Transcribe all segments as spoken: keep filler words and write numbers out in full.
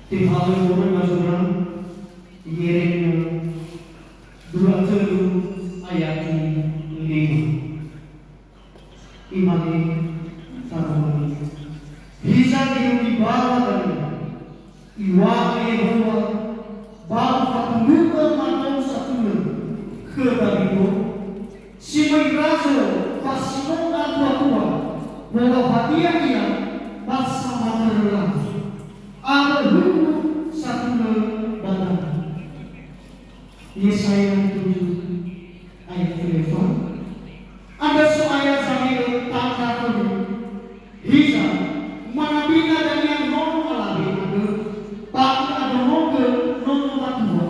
Tehalö moroi ba zura, Yeremia dua puluh tujuh ayat lima. Imane taroma. Hiza irugi bawa dania, iŵa'ö Yehowa, ba ufatundu'ö manö satulö khö Dawido, si möi razo ba si no atuatua, mola ba ia ia ba samatörö razo. Awö huku satulö ba dania. Yesaya tujuh ayat telefon. Andrö So'aya zamino tanda khömi. Hiza, manabina dania nono alawe andrö, ba ö'adonogö nono matua,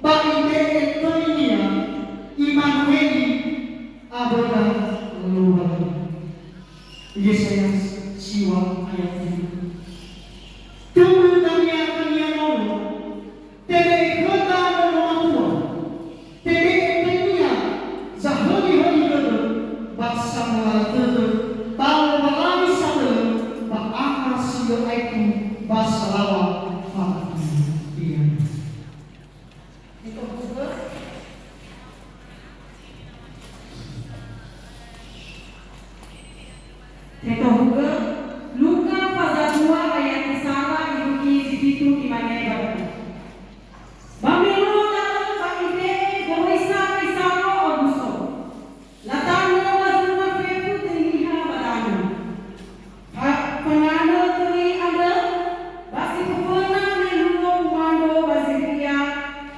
ba ibe'e töinia Imanueli, awöda Lowalangi. Yesaya siŵa ayat lima. Tumbu dania khönia nono, tebe'e khöda nono matua, tebe'e töinia zahölihöli dödö, ba samolala dödö, ba Lowalangi satulö, ba Ama si lö aetu, ba salaŵa fa'atia. Tetohugö. Tetohugö, Luka faza dua ayat sara irugi zi fitu, imane ba dania. Ba me no da'ö ba ibe'e goroisa Kaisaro Augusto. Latanö ba zura fefu töi niha ba danö. Fa-, fananö töi andrö, ba si föföna me luo kumando ba Ziria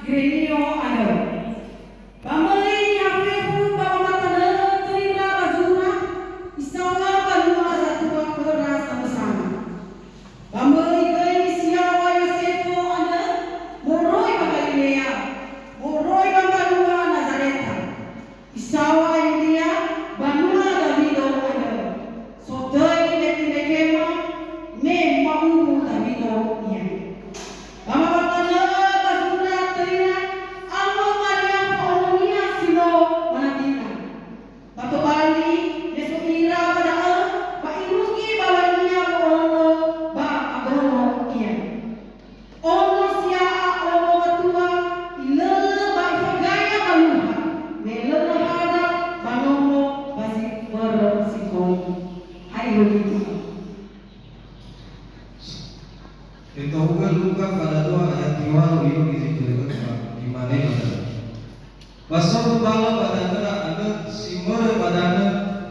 Girenio andrö. Ba möi niha fefu ba wamatanö'ö töira ba zura, isaohagö mbanua zatua khöra samösana. Ba möi göi si yaŵa Yosefo andrö moroi ba Galilea, moroi ba mbanua Nazareta. Isaŵa Yudia, banua Dawido andrö. Sotöi Betilehema, me ma'uwu Dawido ia. Ba mamatanö'ö ba zura töira, awö Maria fa'ononia si no manabina. Ba tobali, me so ira ba da'ö, ba irugi bawönia wo'ono ba abono ia. Ono si ya'a ono matua, ilölö ba ifagaya ba luha, me lö nahada ba nomo ba zi börö si foni. Hai, irugi. Tetohugö Luka faza dua ayat tiwalu irugi zi telefon, imane ba dania. Ba so dumalö ba danöra andrö si möi ba danö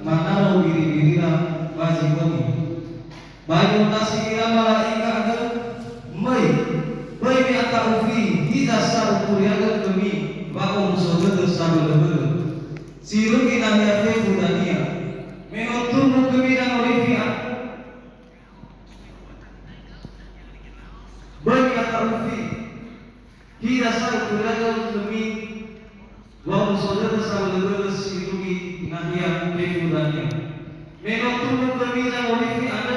manaro biri-birira ba zi bongi. Ba i'ondrasi ira mala'ika andrö, "Möi, böi mi'ata'ufi, hiza sa uturiagö khömi wa'omuso dödö sabölöbölö si irugi nahia fefu dania, me no tumbu khömi zangorifi andrö. Böi mi'ata'ufi, hiza sa uturiagö khömi wa'omuso dödö sabölöbölö si irugi nahia fefu dania. Me no tumbu khömi zangorifi andrö,